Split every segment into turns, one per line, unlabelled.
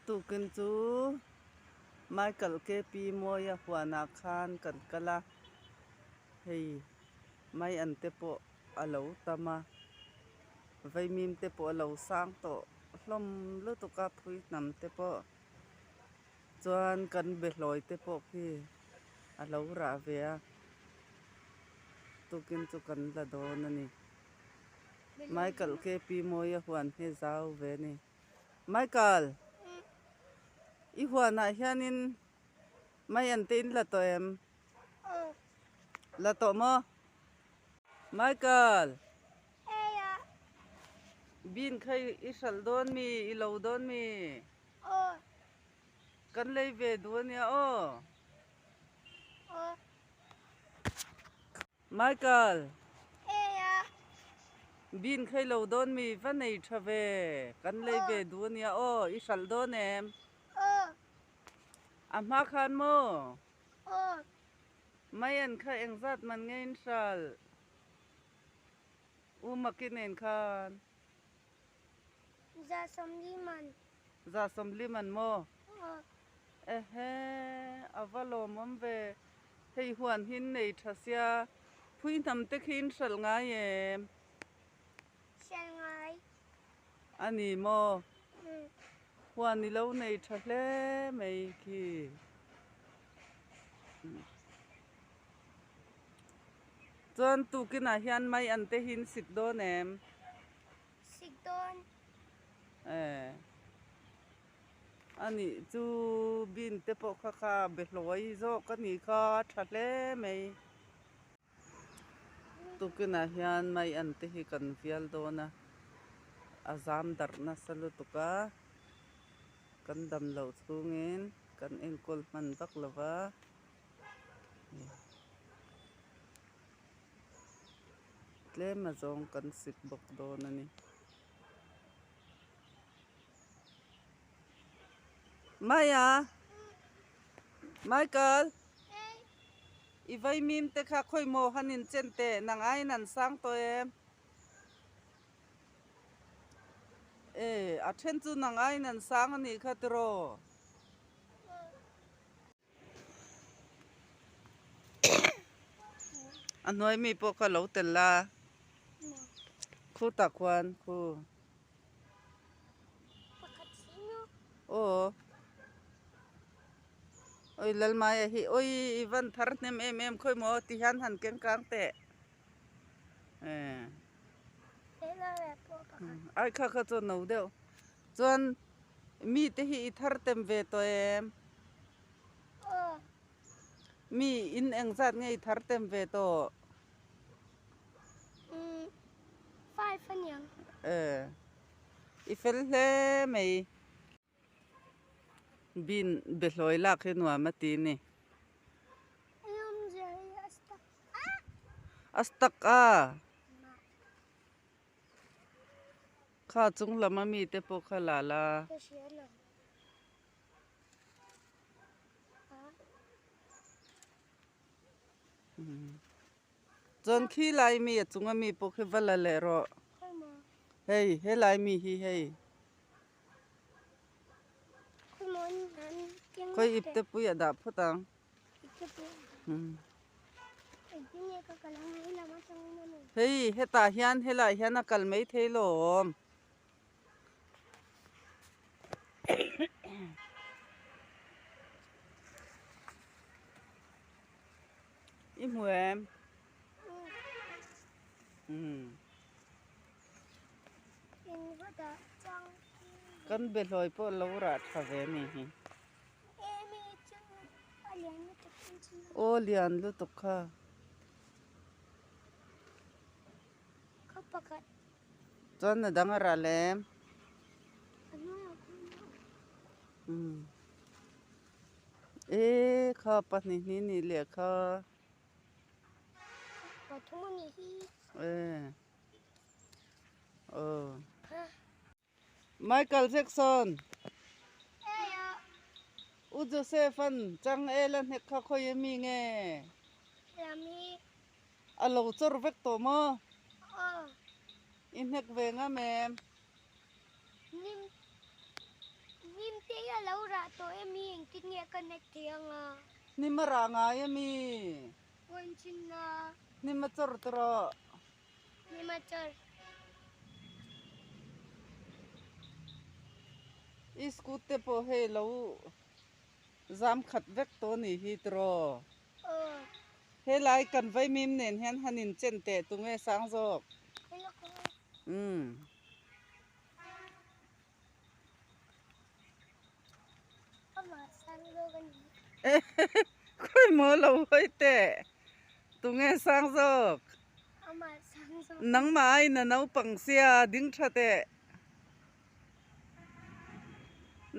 Tukin chu Michael KP Mawia huanah khan kan kal a, hei mai an te pawh a lo tam a, vaimim te pawh a lo sang tawh hlawm lutuk a phui hnam te pawh. Chuan kan behlawi te pawh khi a lo rah ve a, tukin chu kan la dawn a ni. Michael KP Mawia huan hi zau ve a ni. Michael, i huanah hianin mai an te in la tawh em? La tawh maw? Michael! Bean kha i hralh dawn mi? I lo dawn mi?
Aw.
Kan lei ve duh a nia aw.
Aw.
Michael.
Eia.
Bean kha i lo dawn mi va nei tha ve. Kan lei ve duh a nia aw. I hralh dawn em?
Aw.
A hma khan maw?
Aw.
Mai an kha engzat man nge in hralh? U Maki nen khan.
30 man.
30 man maw?
Aw.
Ehe, a va lawmawm ve. Hei huan hi in nei tha sia, phui hnam te khi in hralh ngai em?
Hralh ngai.
A ni maw?
Umm.
Huan i lo nei tha hle mai khi. Chuan tukinah hian mai an te hi in sik dawn em?
Sik dawn.
Eh. A nih chu bin te pawh kha kha behlawi zawk a nih kha a tha hle mai. Tukinah hian mai an te hi kan vial dawn a, a zam darh nasa lutuk a, kan dam loh chhungin kan enkawl hman vak lo va. Tlem a zawng kan sik bawk dawn a ni. Maya! Michael! I vaimim te kha khawi maw han in chen teh nang aiin an sang tawh em? E, a then chu nang aiin an sang a nih kha tiraw? A hnuai mi pawh kha lo tel la khu tak khuan khu aw oi Lalmaia hi oi i van thar hnem em em khawi maw ti hian han keng kang teh ai kha kha chu no deuh chuan mite hi i thar tem ve tawh em. Mi in engzat nge i thar tem ve tawh?
Umm five a niang.
Eh i fel hle mai. Bin behlawi lak hi nuam a ti ni. A stuck a. Kha chung lam a mite pawh kha la la. Chuan khi lai mi a chunga mi pawh khi va la leh rawh. Hei helai mi hi hei. Khawi ip te pui a dah phawt ang. Hei hetah hian helaiah hian a kal maithei lawm. I hmu em? Kan behlawi pawh lo rah tha ve a ni hi. Aw lian lutuk kha. Chuan a dang a rah lem. E kha pahnih hnih nih leh kha. E aw. Michael Jackson. U Joseph an chang el a hnek kha khawi a mi nge? A lo chawr vek tawh maw? I hnek ve ngam em?
Nim nim te a lo rah tawh emi engtin nge ka nek thei anga?
Hnim a rah ngai emi?
Puan chinna.
Hnim a chawr ta rawh.
Hnim a chawr.
I scoot te pawh hei lo zam khat vek tawh a nih hi tiraw?
Aw.
Helai kan vaimim nen hian han inchen teh tunge sang zawk? Umm. Khawi maw lo hawi teh? Tunge sang zawk? Nangmah aiin a naupang sia ding tha teh.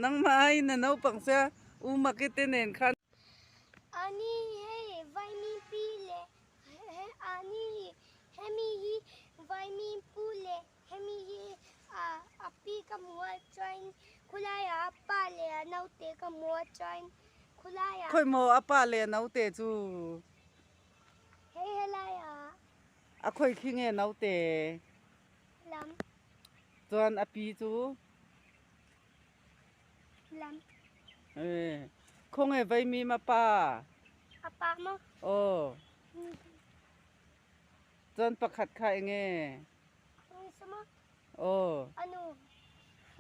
Nangmah aiin a naupang sia U Maki te nen khan.
Ani hei vaimim pi leh ani hemi hi vaimim pu leh Hemi hi a pi ka hmu a chuan khulaiah a pa leh a naute ka hmu a chuan khulaiah.
Khawi maw a pa leh a naute chu?
Hei helaiah.
A khawi khi nge naute?
Lam.
Chuan a pi chu?
Lam.
E khawnge vaimim a pa?
A pa maw?
Aw. Chuan pakhat kha eng nge? Aw.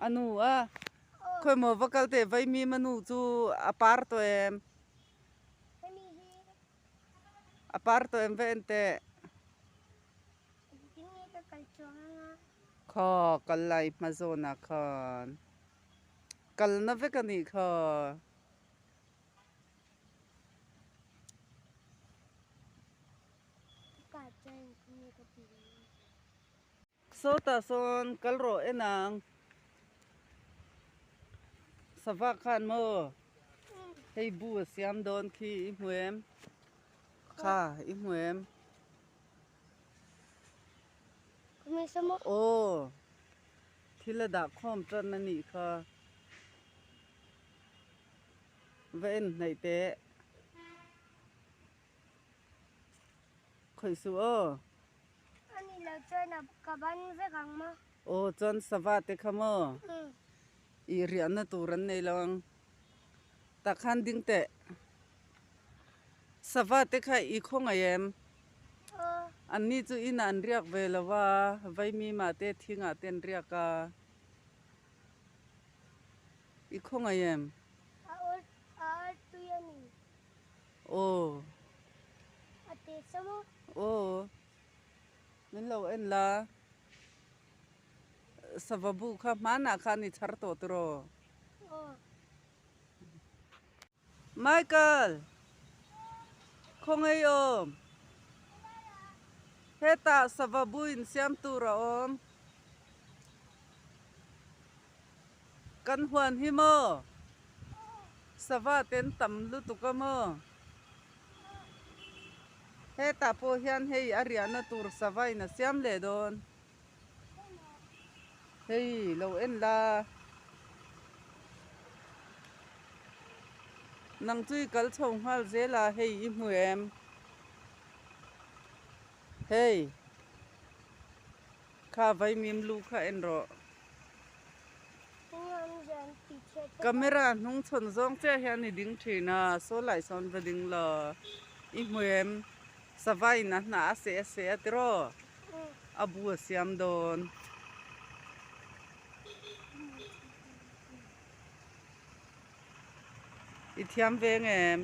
A nu a. Khawi maw va kal teh vaimim a nu chu a par tawh em? A par tawh em va en teh. Khaw kal lai hma zawnah khan kalna vek a nih kha. Sawtah sawn kal rawh en ang. Sava khan maw hei bu a siam dawn khi i hmu em? Kha i hmu em? Aw thil a dah khawm tan a nih kha. Va en hnaih teh. Khawih suh aw.
A ni lo chuan a ka ban vek ang maw?
Aw chuan sava te kha maw? I riahna tur an nei lo ang. Tah khan ding teh. Sava te kha i khawngaih em?
Aw.
An ni chu inah an riak ve lo va, vaimimah te thingah te an riak a. I khawngaih em?
A awr a awr tui a ni.
Aw.
A ti sa maw?
Aw. Min lo en la. Sava bu kha hmanah khan i chhar tawh tiraw?
Aw.
Michael! Khawngaih awm. Hetah sava bu insiam tur a awm. Kan huan hi maw? Sava te an tam lutuk a maw? Hetah pawh hian hei a riahna tur sava in a siam leh dawn. Hei lo en la. Nang chu i kal chho nghal zel a hei i hmu em? Hei kha vaimim lu kha en rawh. Camera hnung chhawn zawng chiah hian i ding thin a, saw lai sawn va ding lo. I hmu em? Sava in a hnah a seh a seh a tiraw? A bu a siam dawn. I thiam ve ngem?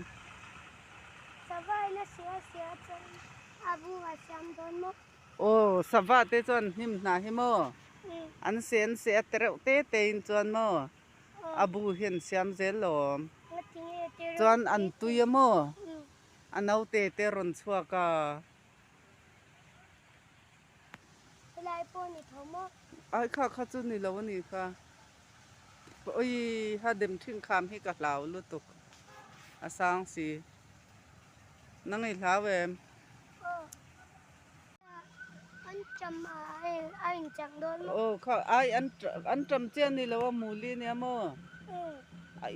Sava in a seh a seh a chuan a bu a siam dawn maw?
Aw, sava te chuan hnim hna hi maw? An seh an seh a tereuh te te in chuan maw? A bu hi an siam zel lawm. Chuan an tui a maw? A naute te rawn chhuak a.
Helai pawh ni tho maw?
Ai kha kha chu ni lo a nih kha. Oi ha dem thin kham hi ka hlau lutuk a sang si. Nang i hlau em?
Aw. An tam a a inchang dawn maw?
Aw kha ai an an tam chiah ni lo a muli nia maw?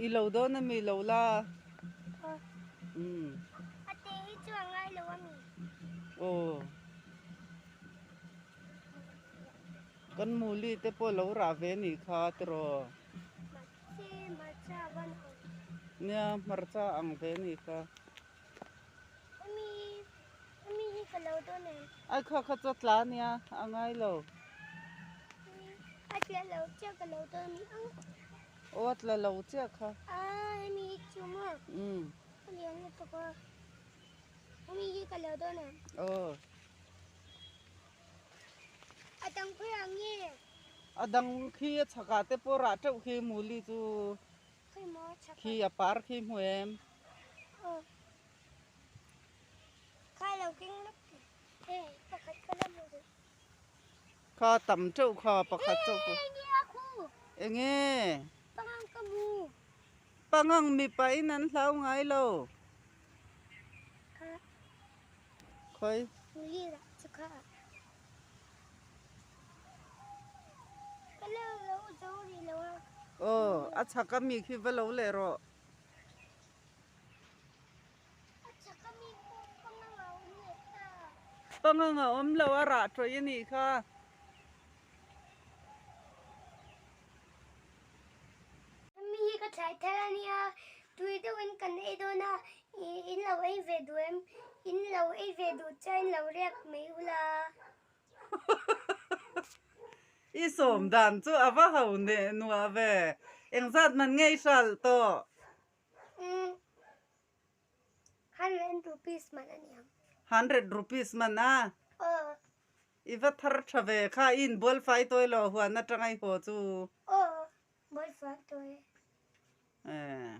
I lo dawn a mi lo la.
Aw. A te hi chu a ngai lo a mi.
Aw. Kan muli te pawh lo rah ve nih kha tiraw. Nia hmarcha ang ve ni kha.
Hemi hemi hi ka lo dawn em?
Ai kha kha chu a tla nia a ngai lo.
A tla lo chiah ka lo dawn mi ang.
Aw a tla lo chiah kha.
A hemi hi chu maw?
Umm.
A lian lutuk a. Hemi hi ka lo dawn em?
Aw.
A dang phei ang nge?
A dang khi a chhakah te pawh rah teuh khi muli chu. Khi a par khi hmu em? Kha tam teuh kha pakhat chauh pawh. Enge? Pangang mipa in an hlau ngai lo. Khawi? Aw, a chhak a mi khi va lo leh rawh. Pangang a awm lo a rah tawih a nih kha.
Mi hi ka thlai thar a nia, tui deuhin kan ei dawn a, in lo ei ve duh em? In lo ei ve duh chuan in lo riak mai ula.
I sawm dan chu a va ho neh nuah ve. Engzat man nge i hral tawh?
Umm, ₹100 man a niang.
₹100 man a?
Aw.
I va thar tha ve kha, i inbual fai tawi lo huan atanga i haw chu.
Aw, bual fai tawi.
Eh.